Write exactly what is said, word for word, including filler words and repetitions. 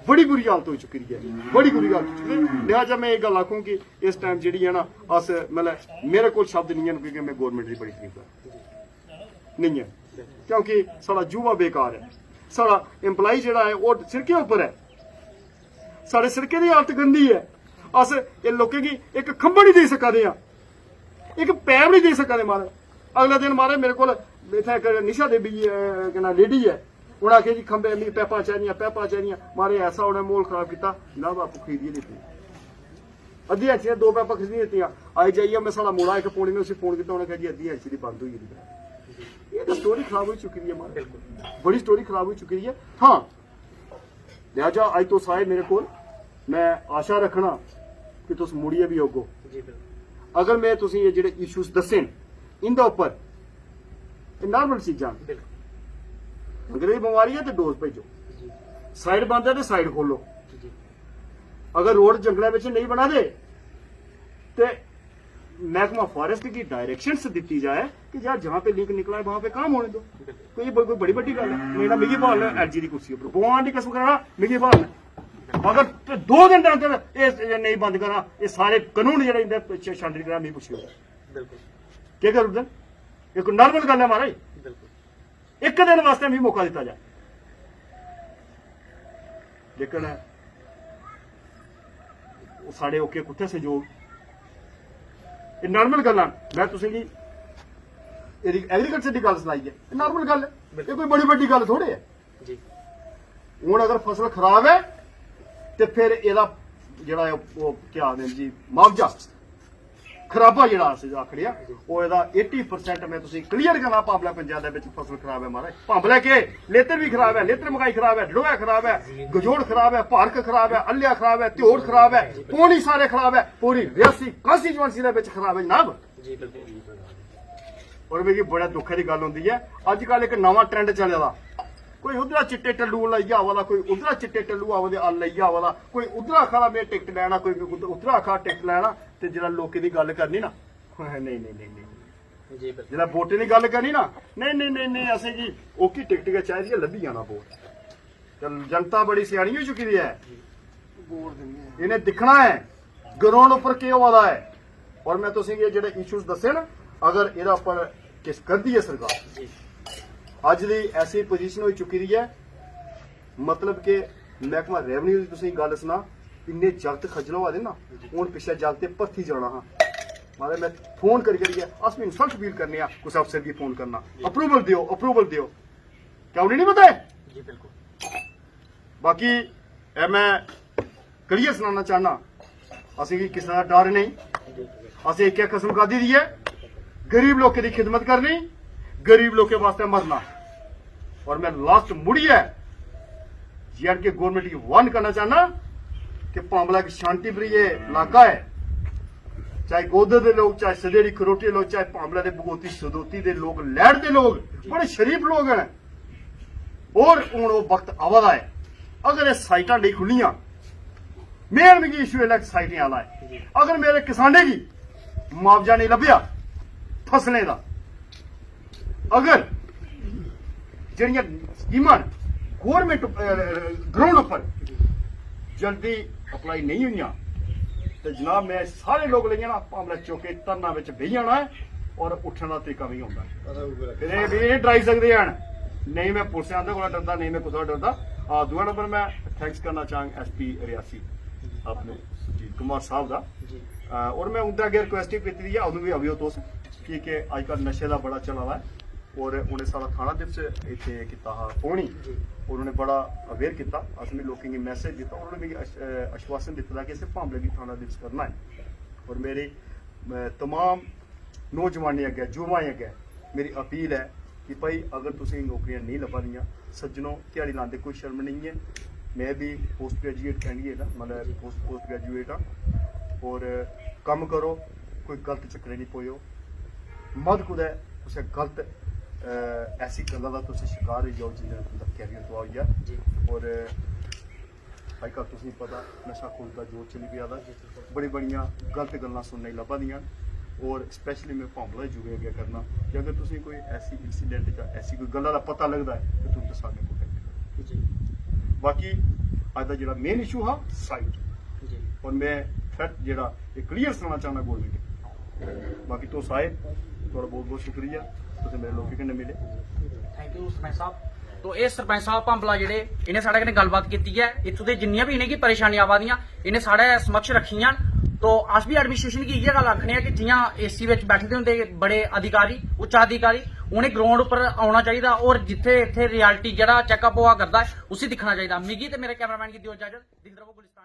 बड़ी बुरी हालत होई चुकी दी ऐ, बड़ी बुरी हालत होई चुकी दी ऐ। लिहाजा में एह् गल्ल आखूं कि इस टाइम जेह्ड़ी ऐ ना, अस, मतलब, मेरे कोल शब्द निं हैन, क्योंकि में गौरमेंट दी बड़ी तरीफ करदा, निं ऐ, क्योंकि साढ़ा युवा बेकार ऐ, साढ़ा एम्प्लॉय जेह्ड़ा ऐ, ओह् सिड़कें उप्पर ऐ, साढ़े सिड़कें दी हालत गंदी ऐ। अस एह् लोकें गी इक खंभा निं देई सका दे आं, इक पैप निं देई सका दे। मारे, अगले दिन, मारे, मेरे कोल इत्थै इक निशा देवी, अ, केह् नां, लेडी ऐ, उ'नें आखेआ जी, "खंभे, मिगी पैपां चाहिदियां, पैपां चाहिदियां।" मारे, ऐसा उ'नें म्हौल खराब कीता, जनाब, आपूं खरीदियै दित्ती। अद्धी इंच दियां दो पैपां खरीदियै दित्तियां। आई जाइयै में, साढ़ा मुड़ा इक पौनी, में उसी फोन कीता, उ'नें आखेआ जी, "अद्धी इंच दी बंद होई गेदी ऐ।" एह् तां स्टोरी खराब होई चुकी दी ऐ, मारे। बिल्कुल। बड़ी स्टोरी खराब होई चुकी दी ऐ। हां, लिहाजा अज्ज तुस आए मेरे कोल, में आशा रखना कि तुस मुड़ियै बी औगो। जी, बिल्कुल। अगर में तुसें एह् जेह्ड़े इश्यूज दस्से न, इं'दे उप्पर, एह् नॉर्मल चीजां न। बिल्कुल। डंगरे दी बमारी ऐ ते डोज भेजो, जी। साइड बंद ऐ ते साइड खोलो। जी। अगर रोड जंगलै बिच नेईं बना दे ते मैह्कमा फॉरेस्ट गी डायरेक्शंस दित्ती जाए कि यार, जहां पे लिंक निकला है, वहां पे काम होने दो। कोई ब-, कोई बड़ी बड्डी गल्ल है? मेरा, मिगी ब्हाल न एलजी दी कुर्सी उप्पर, भगवान दी कसम करा ना, मिगी ब्हाल न। अगर ते दो दिन दे अंदर एह् नेईं बंद करा, एह् सारे कानून जेह्ड़े इंदे पिच्छे छानबीन करा, मिगी पुच्छेओ। बिल्कुल। केह् करी ओड़दे? इक नॉर्मल गल्ल ऐ, महाराज। बिल्कुल। इक दिन वास्तै मिगी मौका दित्ता जाए। लेकिन ओह् साढ़े ओके कुत्थै संजोग? एह् नॉर्मल गल्लां न। में तुसेंगी एह्दी एग्रीकल्चर दी गल्ल सनाई ऐ, एह् नॉर्मल गल्ल ऐ, एह् कोई बड़ी बड्डी गल्ल थोड़े ऐ। जी। हून अगर फसल खराब ऐ ते फिर एह्दा जेह्ड़ा ऐ, ओह् केह् आखदे न जी, मुआवजा, खराबा जेह्ड़ा अस आखने आं, ओह् एह्दा अस्सी परसेंट, में तुसेंगी क्लियर करना, भांबला पंचैत दे बिच फसल खराब ऐ, महाराज। भांबला केह्, लेतर बी खराब ऐ, लेतर मकाई खराब ऐ, डडोआ खराब ऐ, गजोड़ खराब ऐ, भारक खराब ऐ, अल्लेआ खराब ऐ, ध्योड़ खराब ऐ, पौनी सारे खराब ऐ, पूरी रियासी कॉन्स्टिट्यूएंसी दे बिच खराब ऐ, जनाब। जी, बिल्कुल। और मिगी बड़ा दुखै दी गल्ल होंदी ऐ, अज्जकल इक नमां ट्रेंड चले दा, कोई उद्धरा चिट्टे टल्लू लेइयै आवा दा, कोई उद्धरा चिट्टे टल्लू आवा दे, आ, लेइयै आवा दा, कोई उद्धरा आखा दा, "में टिकट लैना", कोई उद्धरा आखा दा, "टिकट लैना", ते जेल्लै लोकें दी गल्ल करनी ना, "नेईं, नेईं, नेईं, नेईं।" जी, बिल्कुल। जेल्लै वोटें दी गल्ल करनी ना, "नेईं, नेईं, नेईं, नेईं, असेंगी ओह्की टिकट गै चाहिदी ऐ, लब्भी जाना वोट।" ते जनता बड़ी स्यानी होई चुकी दी ऐ। इ'नें दिक्खना ऐ ग्राउंड उप्पर केह् होआ दा ऐ। और में तुसेंगी एह् जेह्ड़े इश्यूज दस्से ना, अगर एह्दे उप्पर किश करदी ऐ सरकार, जी। अज्ज दी ऐसी पोजीशन होई चुकी दी ऐ, मतलब कि मैह्कमा रेवेन्यू दी तुसेंगी गल्ल सनां, इन्ने जागत खज्जल होआ दे ना, जी। हून पिच्छे जागतें भर्थी जाना हा, मतलब में फोन करी करियै, अस बी इंसल्ट फील करने आं कुसै अफसर गी फोन करना, जी। अप्रूवल देओ, अप्रूवल देओ, क्या उ'नें नहीं पता है? जी, बिल्कुल। बाकी एह् में करियै सनाना चाहना, असेंगी किसे दा डर नेईं। असें इक्कै कसम खादी दी ऐ, गरीब लोकें दी खिदमत करनी, गरीब लोकें वास्तै मरना। और में लास्ट मुड़ियै जेएंडके गवर्नमेंट गी वार्न करना चाहना कि भांबला इक शांति प्रिय इलाका ऐ, चाहे गोदर दे लोग, चाहे सदेड़ी खरोटी दे लोग, चाहे भांबला दे बगोती सदोती दे लोग, लैड़ दे लोग, बड़े शरीफ लोग न। और हून ओह् वक्त आवा दा ऐ, अगर एह् साइटां नेईं खु'ल्लियां, मेन मिगी इशू इसलै साइटें आह्ला ऐ। अगर मेरे किसानें गी मुआवजा नेईं लब्भेआ फसलें दा, अगर जेह्ड़ियां स्कीमां न गौरमेंट ग्राउंड उप्पर जल्दी अप्लाई नेईं होइयां, ते जनाब, में सारे लोक लेई जाना, भांबला चौके धरना बिच बेही जाना ऐ और उट्ठने दा तरीका मिगी औंदा ऐ। फिर एह्, एह् डराई सकदे हैन, नेईं में पुलसें आंदे कोला डरदा, नेईं में कुसै कोला डरदा। आ, दूआ नंबर में थैंक्स करना चाहंग एसपी रियासी, अपने सुजीत कुमार साहब दा। जी। आ, और में उं'दे अग्गें रिक्वेस्ट बी कीती दी ऐ, अदूं बी आवेओ तुस, की के अजकल नशे दा बड़ा चला दा ऐ। और उ'नें साढ़ा थाना दिवस इत्थै कीता हा पौनी, जी। और उ'नें बड़ा अवेयर कीता, असें बी लोकें गी मैसेज दित्ता और उ'नें मिगी आश-, अ, आश्वासन दित्ते दा कि असें भांबले गी थाना दिवस करना ऐ। और मेरी, अ, तमाम नौजवानें अग्गें, युवाएं अग्गें मेरी अपील ऐ कि भाई, अगर तुसेंगी नौकरियां नेईं लब्भा दियां, सज्जनो, ध्याड़ी लांदे कोई शर्म नेईं ऐ। में बी पोस्ट ग्रेजुएट कैंडिडेट आं, मतलब जी। पोस्ट, पोस्ट ग्रेजुएट आं। और कम्म करो, कोई गलत चक्करै निं पोएओ। मत कुतै कुसै गलत, अ, ऐसी गल्ला दा तुस शकार होई जाओ जिं'दे नै तुं'दा कैरियर तबाह होई जा। जी। और अजकल तुसेंगी पता नशा खुल दा जोर चली पेआ दा। जी, बिल्कुल। बड़ी बड़ियां गलत गल्लां सुनने गी लब्भा दियां न। और स्पैशली में भांबला युवें अग्गें करना कि अगर तुसेंगी कोई ऐसी इंसिडेंट जां ऐसी कोई गल्ला दा पता लगदा ऐ ते तुरंत साढ़े कन्नै कनेक्ट करो। जी। बाकी अज्ज दा जेह्ड़ा मेन इशू हा साइट। और मैं फैक्ट जेह्ड़ा एह् क्लियर सनाना चाहना गौरमेंट गी। बाकी तुस आए, थुआढ़ा बहुत बहुत शुक्रिया, तुसें मेरे लोकें कन्नै मिले। थैंक यू सरपंच साहब। तो एह् सरपंच साहब भांबला जेह्ड़े, इ'नें साढ़े कन्नै गल्लबात कीती ऐ, इत्थूं दे जिन्नियां बी इ'नेंगी परेशानियां आवा दियां, इ'नें साढ़े समक्ष रक्खियां न। तो अस बी एडमिनिस्ट्रेशन गी इ'यै गल्ल आखने आं कि जि'यां एसी बिच बैठे दे होंदे बड़े अधिकारी, उच्चाधिकारी, उ'नें ग्राउंड उप्पर औना चाहिदा और जित्थै इत्थै रियलिटी जेह्ड़ा चैकअप होआ करदा ऐ, उसी दिक्खना चाहिदा। मिगी ते मेरे कैमरामैन गी देओ इजाजत। दिखदे र'वो गुलिस्तान।